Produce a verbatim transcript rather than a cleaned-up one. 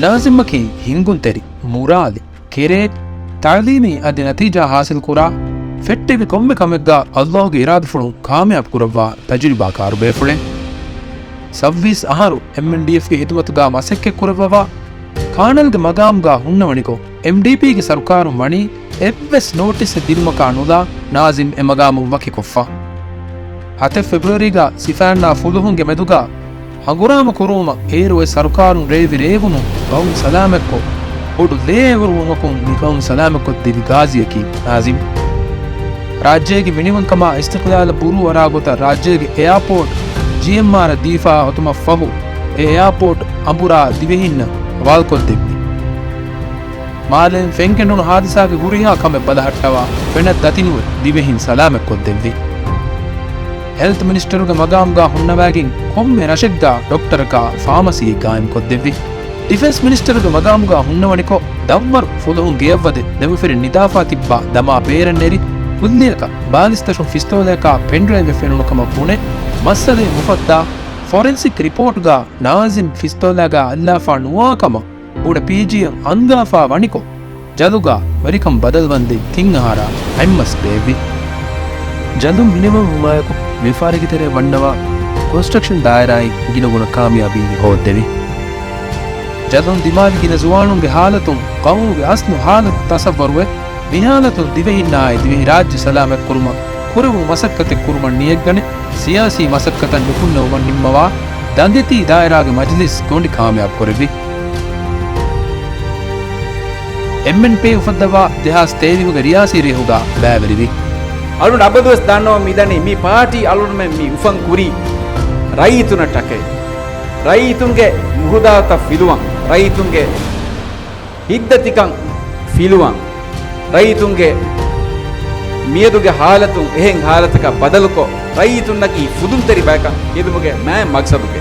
ނާޒިމްއަކީ ހިންގުންތެރި، މުރާލި، ކެރޭ، ތަޢުލީމީ އަދި ނަތީޖާ ހާސިލްކުރާ، ފެއްޓެވި ކޮންމެ ކަމެއްގަ ﷲގެ އިރާދަފުޅުން ކާމިޔާބު ކުރައްވާ ތަޖުރިބާކާރު ބޭފުޅެއް. ސައްބީސް އަހަރު އެމްއެންޑީއެފްގެ ހިދުމަތުގަ މަސައްކަތް ކުރައްވަވާ، ކާނަލްގެ މަގާމުގަ ހުންނަވަނިކޮށް، އެމްޑީޕީގެ ސަރުކާރުން ވަނީ އެއްވެސް ނޯޓިސްއެއް ދިނުމަކާ ނުލާ، ނާޒިމް އެ މަގާމުން ވަކިކޮށްފަ. ހަތެއް ފެބްރުއަރީގަ ސިފައިންނާ ފުލުހުންގެ މެދުގަ ހަނގުރާމަ ކުރުވުމަށް އޭރު އޮތް ސަރުކާރުން ރޭވި ރޭވުނު ގައުމު ސަލާމަތްކޮށް، ބޮޑު ލޭއެވަރުވުމަކުން މި ގައުމު ސަލާމަތްކޮށްދެއްވި ގާޒީއަކީ ނާޒިމް. ރާއްޖޭގެ މިނިވަންކަމާ އިސްތިޤްލާލަށް ބުރޫއަރާ ގޮތަށް ރާއްޖޭގެ އެއާޕޯޓް ޖީއެމްއާރަށް ދީފާ އޮތުމަށް ފަހު، އެ އެއާޕޯޓް އަނބުރާ ދިވެހިންނަށް ހަވާލުކޮށްދެއްވި. މާލޭން ފެންކެނޑުނު ހާދިސާގެ ހުރިހާ ކަމެއް ބަލަހައްޓަވާ، ފެނަށް ދަތިނުވެ ދިވެހިން ސަލާމަތްކޮށްދެއްވި. ހެލްތް މިނިސްޓަރުގެ މަގާމުގަ ހުންނަވައިގެން ކޮންމެ ރަށެއްގަ ޑޮކްޓަރަކާ ފާމަސީއެއް ގާއިމްކޮށްދެއްވި. ޑިފެންސް މިނިސްޓަރުގެ މަގާމުގަ ހުންނަވަނިކޮށް، ދަށްވަރު ފުލުހުން ގެޔަށްވަދެ ދެމަފިރިން ނިދާފާ ތިއްބާ ދަމާ ބޭރަށް ނެރި، ކުއްލިއަކަށް ބާލިސްތަށުން ފިސްތޯލައަކާ ޕެންޑްރައިވެއް ފެނުނު ކަމަށް ބުނެ، މައްސަލައެއް އުފައްދާ، ފޮރެންސިކް ރިޕޯޓްގަ ނާޒިމް ފިސްތޯލާގަ އައްލާފާ ނުވާ ކަމަށް ބުނެ ޕީޖީއަށް އަންގާފާ ވަނިކޮށް، ޖަލުގަ ވެރިކަން ބަދަލުވަންދެން ތިން އަހަރާ އަތްމަސް ބޭއްވި. ޖަލުން މިނިވަން ހުމާޔަކު ވިޔަފާރިގެ ތެރެއަށް ވަންނަވާ ކޮންސްޓްރަކްޝަން ދާއިރާއިން ގިނަގުނަ ކާމިޔާބީ ހޯއްދެވި. ޖަލުން ދިމާވި ގިނަ ޒުވާނުންގެ ހާލަތުން ގައުމުގެ އަސްލު ހާލަތު ތަސައްވަރުވެ، މިހާލަތުން ދިވެހިންނާއި ދިވެހިރާއްޖެ ސަލާމަތްކުރުމަށް ކުރެވުނު މަސައްކަތެއް ކުރުމަށް ނިޔަތްގަނެ، ސިޔާސީ މަސައްކަތަށް ނުކުންނެވުމަށް ނިންމަވާ، ދަނގެތީ ދާއިރާގެ މަޖިލިސް ގޮނޑި ކާމިޔާބު ކުރެއްވި. އެމްއެންޕީ އުފައްދަވާ ދެހާސް ތޭވީހުގެ ރިޔާސީ ރޭހުގަ ބައިވެރިވި. އަޅުން އަބަދުވެސް ދަންނަވަން މިދަނީ މި ޕާޓީ އަޅުންމެން މި އުފަން ކުރީ ރައްޔިތުންނަށް ޓަކައި. ރައްޔިތުންގެ މުހުދާތައް ފިލުވަން، ރައްޔިތުންގެ ހިތްދަތިކަން ފިލުވަން، ރައްޔިތުންގެ މިއަދުގެ ހާލަތުން އެހެން ހާލަތަކަށް ބަދަލުކޮށް، ރައްޔިތުންނަކީ ފުދުންތެރި ބަޔަކަށް ހެދުމުގެ މާތް މަގްސަދުގެ